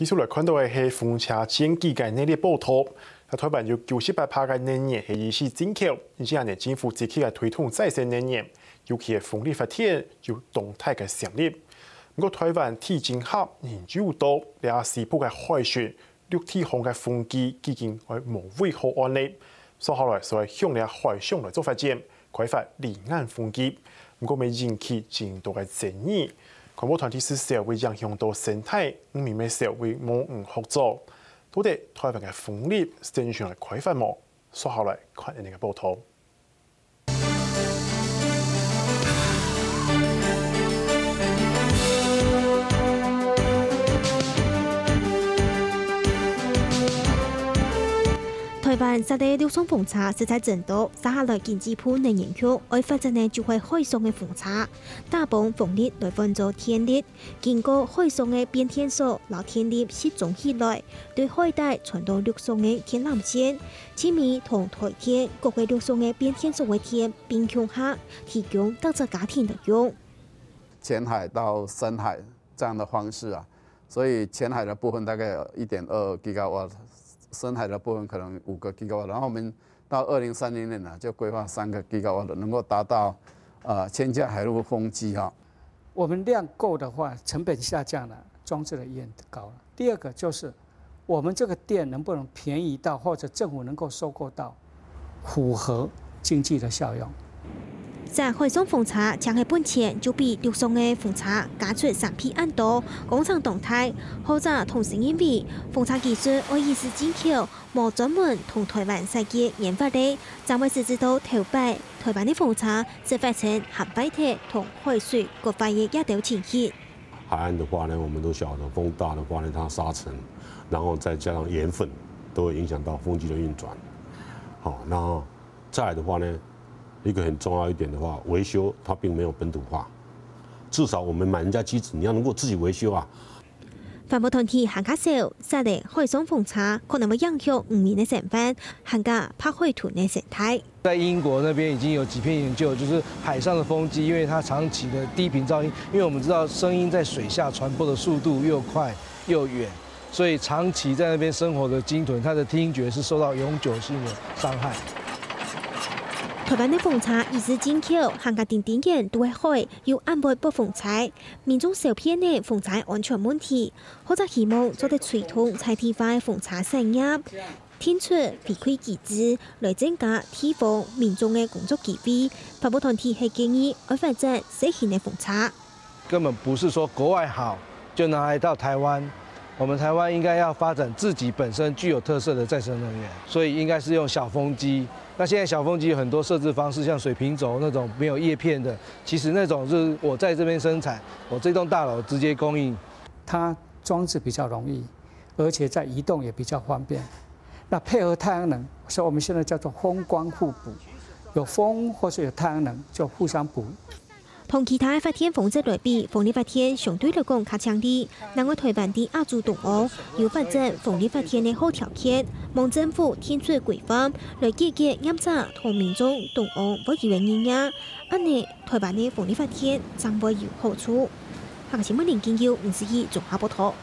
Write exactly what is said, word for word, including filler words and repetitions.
繼續來看到个係風車戰機个能力報導。啊，臺灣有九十八趴个能源係一次進口，因此恁呢政府積極个推動再生能源，尤其係風力發展有當大个潛力。毋過，臺灣地政學研究到，這西部个海脣陸地項个風機已經愛無位好安咧。所以後來就愛向這海上來做發展，開發離岸風機。毋過，乜引起真多个爭議。環保團體就說會影響到生態，漁民乜說會無魚好做。到底臺灣个風力正常來開發無？接下來看恁呢个報導。 臺灣設个陸上風車實在真多，接下來經濟部能源局愛發展个就係海上个風車，打幫風力來換做電力，經過海上个變電所摎電力集中起來，對海底傳到陸上个電纜線，盡尾同臺電各个陸上个變電所个電並共下，提供逐隻家庭來用。 淺海到深海這樣的方式啊，所以淺海的部分大概有一點二 gigawatt，深海的部分可能五個 gigawatt，然後我們到二零三零年呢，就規劃三個 gigawatt，能夠達到，呃，千架海陸風機哈。我們量夠的話，成本下降了，裝置的意願高了。第二個就是 我們這個電能不能便宜到，或者政府能夠收購到，符合經濟的效用。這海上風車淨係本錢就比陸上个風車加出三倍恁多，工程當大。學者同時認為，風車技術愛一直進口，無專門同臺灣設計研發个，正會使得到頭擺臺灣个風車只發生陷壞忒同海水過壞个這兜情形。 海岸的話呢，我們都曉得風大的話呢，它沙塵，然後再加上鹽粉，都會影響到風機的運轉。好，那再來的話呢，一個很重要一點的話，維修它並沒有本土化，至少我們買人家機子，你要能夠自己維修啊。環保團體還較愁，設个海上風車可能會影響漁民个生活，還加白海豚个生態。 在英國那邊已經有幾篇研究，就是海上的風機，因為它長期的低頻噪音，因為我們知道聲音在水下傳播的速度又快又遠，所以長期在那邊生活的鯨豚，牠的聽覺是受到永久性的傷害。臺灣个風車一直進口，還加定定眼都係海，又恁會發風車，民眾愁遍个風車安全問題，學者希望做得推動在地化个風車產業， 定出回饋機制，來增加地方民眾个工作機會。環保團體係建議愛發展小型个風車。根本不是說國外好就拿來到台灣，我們台灣應該要發展自己本身具有特色的再生能源，所以應該是用小風機。那現在小風機有很多設置方式，像水平軸那種沒有葉片的，其實那種就是我在這邊生產，我這棟大樓直接供應。它裝置比較容易， 而且在移動也比較方便。那配合太陽能，所以我們現在叫做風光互補，有風或是有太陽能就互相補。同其他个發電方式來比，風力發電相對來講較省力。另外，臺灣在亞洲東岸有發展風力發電个好條件，望政府定出規範，來解決業者同民眾東岸無有个疑問。恁呢，臺灣个風力發電正會有好處。客家新聞林金佑、吳思怡綜合報導。